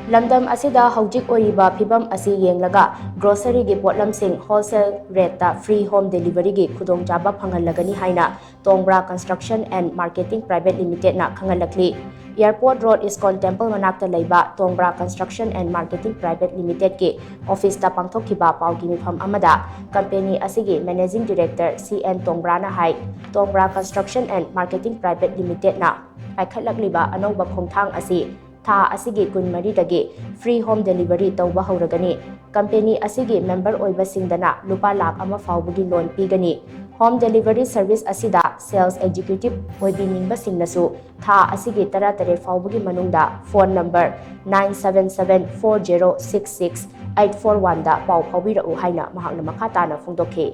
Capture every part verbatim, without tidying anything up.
ꯂꯝꯗꯝ ꯑꯁꯤꯗ ꯍꯧꯖꯤꯛ ꯑꯣꯏꯔꯤꯕ ꯐꯤꯕꯝ ꯑꯁꯤ ꯌꯦꯡꯂꯒ groceryꯒꯤ ꯄꯣꯠꯂꯝꯁꯤꯡ wholesale rateꯇ free home deliveryꯒꯤ ꯈꯨꯗꯣꯡꯆꯥꯕ ꯐꯪꯍꯜꯂꯒꯅꯤ ꯍꯥꯏꯅ Tongbra Construction and Marketing Private Limitedꯅ ꯈꯪꯍꯜꯂꯛꯂꯤ꯫ Airport Road ISKCON temple ꯃꯅꯥꯛꯇ ꯂꯩꯕ Tongbra Construction and Marketing Private Limitedꯀꯤ officeꯇ ꯄꯥꯡꯊꯣꯛꯈꯤꯕ ꯄꯥꯎꯒꯤ ꯃꯤꯐꯝ ꯑꯃꯗ company ꯑꯁꯤꯒꯤ managing director C N Tongbraꯅ high, Tongbra Construction and Marketing Private Limitedꯅ ꯄꯥꯏꯈꯠꯂꯛꯂꯤꯕ ꯑꯅꯧꯕ ꯈꯣꯡꯊꯥꯡ ꯑꯁꯤ ꯊꯥ ꯑꯁꯤꯒꯤ ꯀꯨꯟꯃꯔꯤꯗꯒꯤ free home delivery ꯇꯧꯕ ꯍꯧꯔꯒꯅꯤ꯫ Company ꯑꯁꯤꯒꯤ member ꯑꯣꯏꯕꯁꯤꯡꯗꯅ ꯂꯨꯄꯥ ꯂꯥꯈ ꯑꯃ ꯐꯥꯎꯕꯒꯤ loan ꯄꯤꯒꯅꯤ꯫ Home delivery service ꯑꯁꯤꯗ sales executive ꯑꯣꯏꯕꯤꯅꯤꯡꯕꯁꯤꯡꯅꯁꯨ ꯊꯥ ꯑꯁꯤꯒꯤ ꯇꯔꯥꯇꯔꯦꯠ ꯐꯥꯎꯕꯒꯤ ꯃꯅꯨꯡꯗ phone number nine seven seven four zero six six eight four oneꯗ ꯄꯥꯎ ꯐꯥꯎꯕꯤꯔꯛꯎ ꯍꯥꯏꯅ ꯃꯍꯥꯛꯅ ꯃꯈꯥ ꯇꯥꯅ ꯐꯣꯡꯗꯣꯛꯈꯤ꯫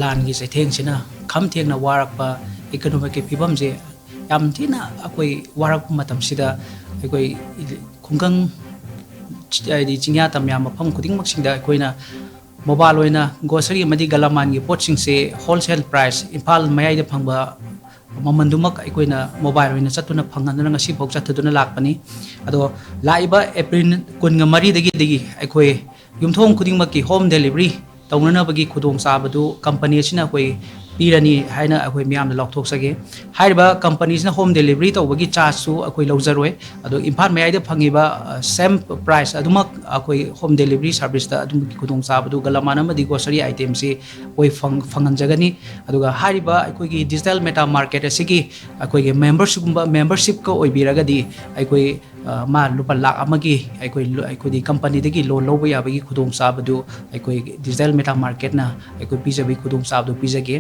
ꯂꯥꯟꯒꯤ ꯆꯩꯊꯦꯡꯁꯤꯅ ꯈꯝ ꯊꯦꯡꯅ ꯋꯥꯔꯛꯄ economicꯀꯤ ꯐꯤꯕꯝꯁꯦ ꯌꯥꯝ ꯊꯤꯅ ꯑꯩꯈꯣꯏ ꯋꯥꯔꯛꯄ ꯃꯇꯝꯁꯤꯗ ꯑꯩꯈꯣꯏ ꯈꯨꯡꯒꯪ, ꯍꯥꯏꯗꯤ ꯆꯤꯡꯌꯥ ꯇꯝꯌꯥ ꯃꯐꯝ ꯈꯨꯗꯤꯡꯃꯛꯁꯤꯡꯗ ꯑꯩꯈꯣꯏꯅ mobile ꯑꯣꯏꯅ grocery ꯑꯃꯗꯤ ꯒꯂꯥꯃꯥꯟꯒꯤ ꯄꯣꯠꯁꯤꯡꯁꯦ wholesale price, ꯏꯝꯐꯥꯜ ꯃꯌꯥꯏꯗ ꯐꯪꯕ ꯃꯃꯜꯗꯨꯃꯛ ꯑꯩꯈꯣꯏꯅ mobile ꯑꯣꯏꯅ ꯆꯠꯇꯨꯅ ꯐꯪꯍꯟꯗꯨꯅ ꯉꯁꯤꯐꯥꯎ ꯆꯠꯊꯗꯨꯅ ꯂꯥꯛꯄꯅꯤ꯫ ꯑꯗꯣ ꯂꯥꯛꯏꯕ April ꯀꯨꯟꯒ ꯃꯔꯤꯗꯒꯤꯗꯒꯤ ꯑꯩꯈꯣꯏ ꯌꯨꯝꯊꯣꯡ ꯈꯨꯗꯤꯡꯃꯛꯀꯤ home delivery ꯇꯧꯅꯅꯕꯒꯤ ꯈꯨꯗꯣꯡꯆꯥꯕꯗꯨ company ꯑꯁꯤꯅ ꯑꯩꯈꯣꯏ ꯄꯤꯔꯅꯤ ꯍꯥꯏꯅ ꯑꯩꯈꯣꯏ ꯃꯤꯌꯥꯝꯗ ꯂꯥꯎꯊꯣꯛꯆꯒꯦ꯫ ꯍꯥꯏꯔꯤꯕ companyꯁꯤꯅ home deliveryꯇꯧꯕꯒꯤ chargeꯁꯨ ꯑꯩꯈꯣꯏ ꯂꯧꯖꯔꯣꯏ꯫ ꯑꯗꯣ ꯏꯝꯐꯥꯜ ꯃꯌꯥꯏꯗ ꯐꯪꯉꯤꯕ, ꯑ, same price ꯑꯗꯨꯃꯛ ꯑꯩꯈꯣꯏ home delivery serviceꯇ ꯑꯗꯨꯝ ꯈꯨꯗꯣꯡꯆꯥꯕꯗꯨ ꯒꯂꯥꯃꯥꯟ ꯑꯃꯗꯤ grocery itemꯁꯤ ꯑꯩꯈꯣꯏ ꯐꯪ-, ꯐꯪꯍꯟꯖꯒꯅꯤ꯫ ꯑꯗꯨꯒ ꯍꯥꯏꯔꯤꯕ ꯑꯩꯈꯣꯏꯒꯤ digital meta market ꯑꯁꯤꯒꯤ ꯑꯩꯈꯣꯏꯒꯤ membershipꯀꯨꯝꯕ, membershipꯀ ꯑꯣꯏꯕꯤꯔꯒꯗꯤ ꯑꯩꯈꯣꯏ, ꯑ, ꯃꯥ ꯂꯨꯄꯥ ꯂꯥꯈ ꯑꯃꯒꯤ ꯑꯩꯈꯣꯏ ꯂꯣ-, ꯑꯩꯈꯣꯏꯗꯤ companyꯗꯒꯤ loan ꯂꯧꯕ ꯌꯥꯕꯒꯤ ꯈꯨꯗꯣꯡꯆꯥꯕꯗꯨ ꯑꯩꯈꯣꯏ digital meta marketꯅ ꯑꯩꯈꯣꯏ ꯄꯤꯖꯕꯒꯤ ꯈꯨꯗꯣꯡꯆꯥꯕꯗꯨ ꯄꯤꯖꯒꯦ꯫